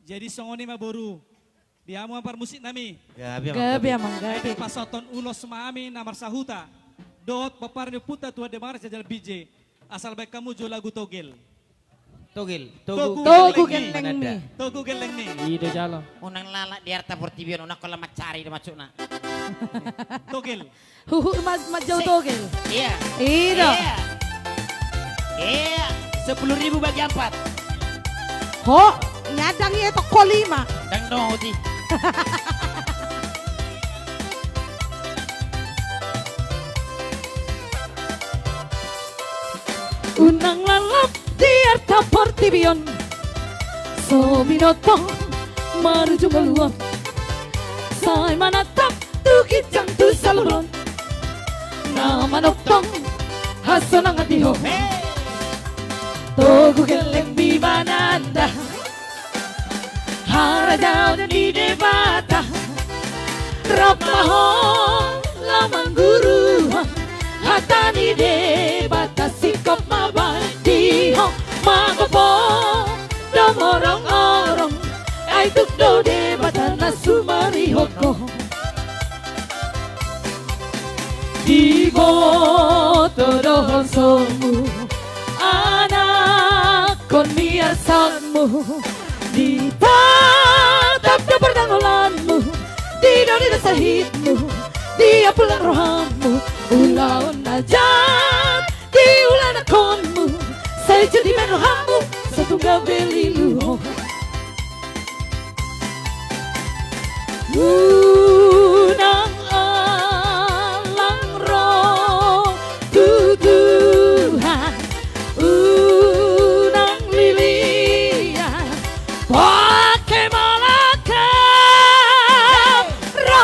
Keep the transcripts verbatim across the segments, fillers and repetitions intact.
Jadi songon i ma boru, di hamu amang parmusik nami. Gabe amang, gabe. Gabe amang, gabe. Dipasahathon ulos ma hami na marsahuta dohot pomparan ni ompunta Tuan Debata Raja Jalbinje, asal baen hamu jo lagu Togel. Togel, Togu, Togu Gellengmi. Gellengmi. Mananda. Togu Gellengmi. I do jalo. Unang lalap di arta portibi on, unang holan mancari do maksudna. Togel. Huhut ma-, manjou togel. Iya. I do. Iya. Iya. Sepuluh ribu bagi empat. Ho, nyadang ia toko lima. Dang dong oti. Unang lalap di arta portibi on, so binoto marujung ngolu on. Sai manatap tu ginjang tu sabolon, na manongtong hasonangan di ho. Togu Gellengmi mananda, harajaon ni Debata. Rap ma ho laho mangguruhon, hata ni Debata singkop ma baen di ho. Mangopo do morong-orong, ai tuk do Debata na sumarihon ho. Diboto do holsonmu, anakkon ni arsakmu, ditatap do pardangolanmu, didok do sahitmu, diampulhon rohamu, ulaon na jat diula anakkonmu, sai jot dibaen rohamu, sai tung gabe lilu ho. Unang alang ro tu Tuhan, unang lilia pake malakam. Ro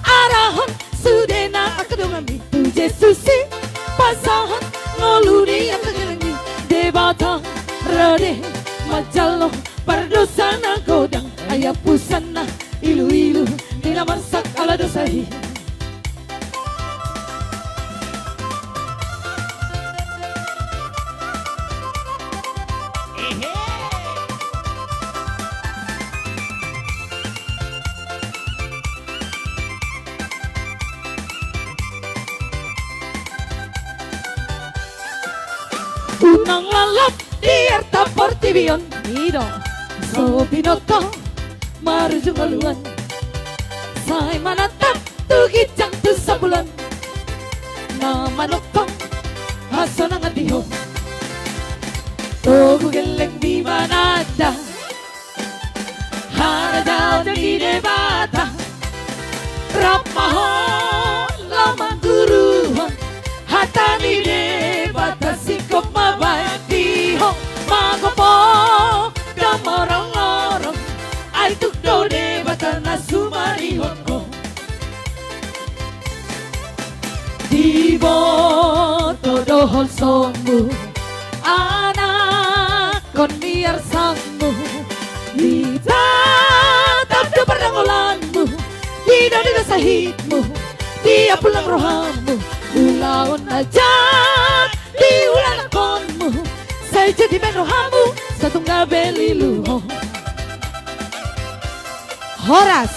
arahon sudena angka donganmi tu Jesus i, pasahat ngolu ni angka gellengmi. Debata rade manjalo pardosa na godang, ai hapusanna ilu-ilu ni na marsak ala dosa i. Ehe. Unang lalap di arta portibi on, i do, so binoto marujung ngolu on. Sai manatap tu ginjang tu sabolon, na manongtong hasonangan di ho. Togu Gellengmi mananda, harajaon ni Debata. Rap ma ho laho mangguruhon, hata ni Debata singkop ma baen di ho. Mangopo do morong-orong, ai tuk do Debata na sumarihon ho. Diboto do holsonmu, anakkon ni arsakmu, ditatap do pardangolanmu, didok do sahitmu, diampulhon rohamu, ulaon na jat diula anakkonmu, sai jot dibaen rohamu, sai tung gabe lilu ho. Horas.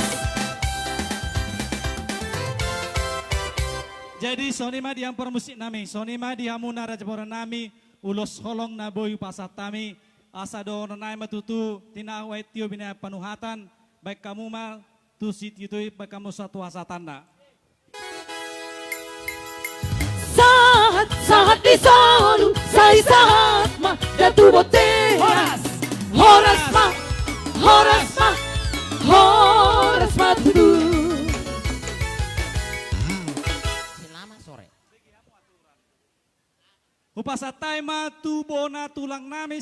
Jadi songon i ma di hamu parmusik nami, songon i ma di hamuna raja boru nami, ulos holong na boi hupasahat hami, asa dohonon nami ma tutu, tinahu aek tio binahen panuhatan, baen hamu ma tu sitio i, baen hamu sahat tu hasahatanna. Sahat, sahat di solu, sai sahat ma da tu bontean. Horas. Horas ma, horas ma, horas ma tutu. Hupasahat hami ma tu bona tulang nami.